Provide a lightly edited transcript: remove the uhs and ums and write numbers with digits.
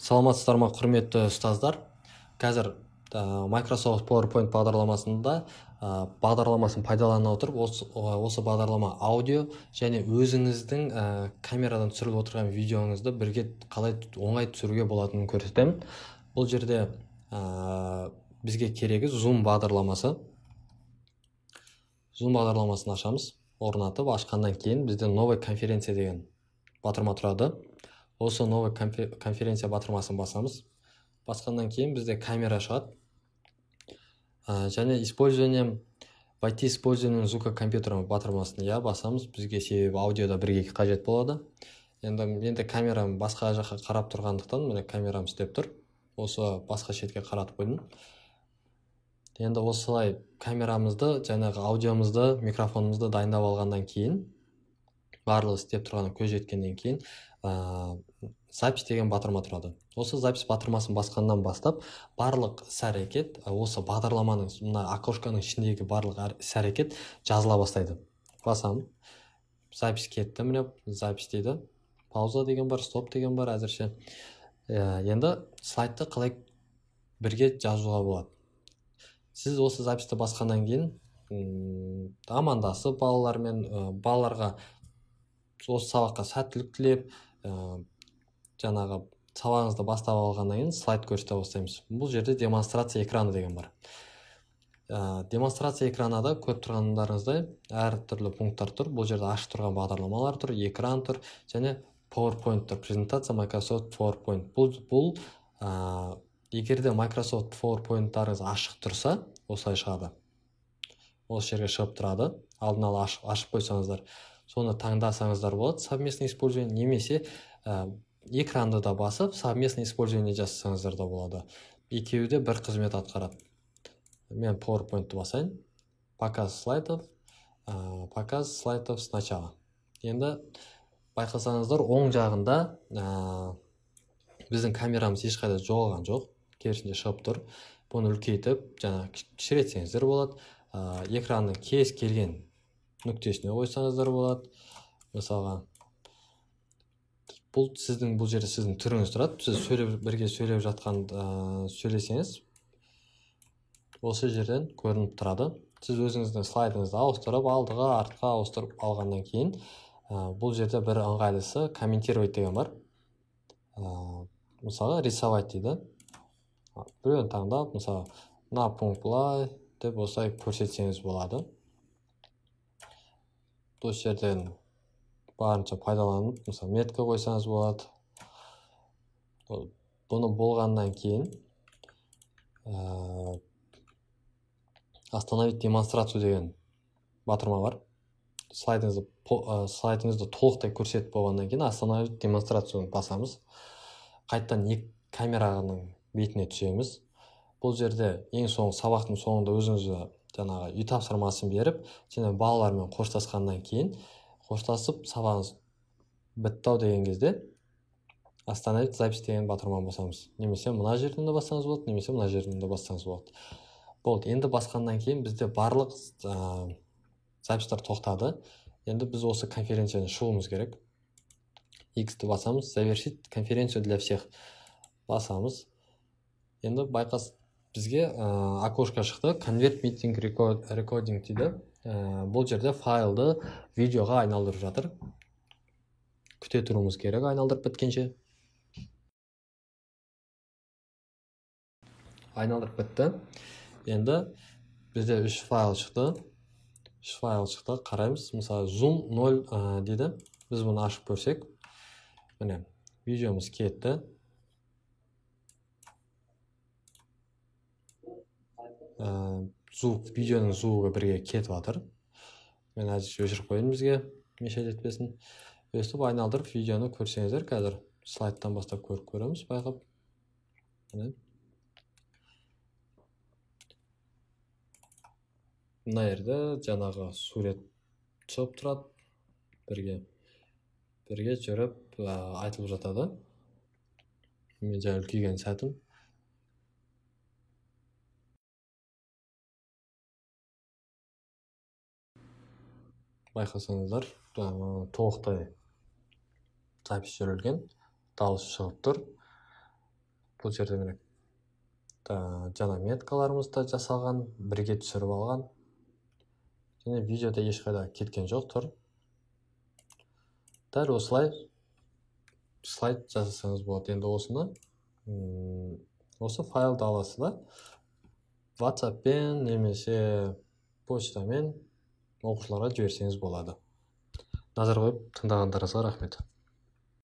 Саламатсыздар ма, құрметті ұстаздар. Қазір Microsoft PowerPoint бағдарламасында бағдарламасын пайдалана отырып, осы бағдарлама аудио және өзіңіздің камерадан түсіріліп отырған видеоңызды бірге қалай оңай түсіруге болатынын көрсетемін. Бұл жерде бізге керегі Zoom бағдарламасы. Zoom бағдарламасын ашамыз. Орнатып, ашқаннан кейін бізде новая конференция деген батырма тұрады. Осы новая конференция батырмасын басамыз. Басқаннан кейін бізде камера шығады. Және использование, войти использование звука компьютера батырмасын я басамыз. Бізге себебі аудиода бірге қажет болады. Енді камерам басқа жаққа қарап тұрғандықтан, міне камерам істеп тұр. Осы басқа шетке қаратып қойдым. Енді осылай камерамызды, жаңағы аудиомызды, микрофонымызды дайындап алғаннан кейін, барлығы істеп тұрғанына көз жеткеннен кейін, запись деген батырма тұрады. Осы запись батырмасын басқаннан бастап, барлық іс-әрекет, осы бағдарламаның, мына окошканың ішіндегі барлық іс-әрекет жазыла бастайды. Басам. Запись кетті, міне запись дейді. Пауза деген бар, стоп деген бар әзірше. Енді слайдты қалай бірге жазуға болады? Сіз осы записті басқаннан кейін, амандасып балалармен, балаларға осы сабаққа сәттілік тілеп, жаңағы сабағыңызды бастап алғаннан кейін слайд көрсете бастаймыз. Бұл жерде демонстрация экраны деген бар. Демонстрация экранында көріп тұрғандарыңыздай әртүрлі пункттар тұр. Бұл жерде ашық тұрған бағдарламалар тұр, экран тұр және PowerPoint тұр. Презентация Microsoft PowerPoint. Бұл егер де Microsoft PowerPoint-тарыңыз ашық тұрса, осылай шығады. Осы жерге шығып тұрады. Алдын ала ашып қойсаңыздар, соны таңдасаңыздар болады, совместное использование, немесе экранды да басып, совместное использование жасасаңыздар да болады. Екеуі де бір қызмет атқарады. Мен PowerPoint-ты басайын. Показ слайдов, показ слайдов сначала. Енді байқасаңыздар, оң жағында біздің камерамыз ешқайда жоғалған жоқ, керісінше шығып тұр. Бұны үлкейтіп, жаңа кішірейтсеңіздер болады. Экранның кез келген нүктесіне қойсаңыздар болады. Мысалға, бұл сіздің, бұл жерде сіздің түріңіз тұрады. Сіз бірге сөйлеп жатқан, сөйлесеңіз, осы жерден көрініп тұрады. Сіз өзіңіздің слайдыңызды ауыстырып, алдыға, артқа ауыстырып алғаннан кейін, бұл жерде бір ыңғайлысы комментировать деген бар. Мысалға, рисовать дейді. Біреуін таңдап, мысалы, мына пункт былай деп осылай көрсетсеңіз болады. Осы жерден барынша пайдаланып, мысалы, метка қойсаңыз болады. Бұны болғаннан кейін, остановить демонстрацию деген батырма бар. Слайдыңызды толықтай көрсетіп болғаннан кейін остановить демонстрацияны басамыз. Қайтадан камераның бетіне түсеміз. Бұл жерде ең соңғы сабақтың соңында өзіңізге жаңағы үй тапсырмасын беріп, және балалармен қоштасқаннан кейін, қоштасып сабағыңыз бітті ау деген кезде остановить запись деген батырманы басамыз. Немесе мына жерден де бассаңыз болады, немесе мына жерден де бассаңыз болады. Болды. Енді басқаннан кейін бізде барлық записьтар тоқтады. Енді біз осы конференцияны шығуымыз керек. X-ті басамыз, завершить конференцию для всех басамыз. Енді байқас, бізге окошко шықты, convert meeting recording дейді. Бұл жерде файлды видеоға айналдырып жатыр. Күте тұруымыз керек айналдырып біткенше. Айналдырып бітті. Енді бізде 3 файл шықты. 3 файл шықты. Қараймыз. Мысалы, Zoom 0 дейді. Біз бұны ашып көрсек. Міне, видеомыз кетті. Звук, видеоның звугы бірге кетіп жатыр. Мен әзірше өшіріп қояйын, бізге мешать етпесін. Өстіп айналдырып видеоны көрсеңіздер, қазір слайдтан бастап көріп көреміз, байқап. Міне. Мына жерде жаңағы сурет шығып тұрады. Бірге жүріп, айтылып жатады. Мен жаңа үлкейген сәтім. Байқасаңыздар, толықтай запись жүрілген, дауыс шығып тұр. Бұл жерде, міне, жаңа меткаларымыз да жасалған, бірге түсіріп алған және видеода ешқайда кеткен жоқ, тұр. Дәл осылай слайд жасасаңыз болады. Енді осыны, осы файлды аласыз да, WhatsAppпен немесе почтамен оқушыларға жіберсеңіз болады. Назар қойып тыңдағандарыңызға рахмет.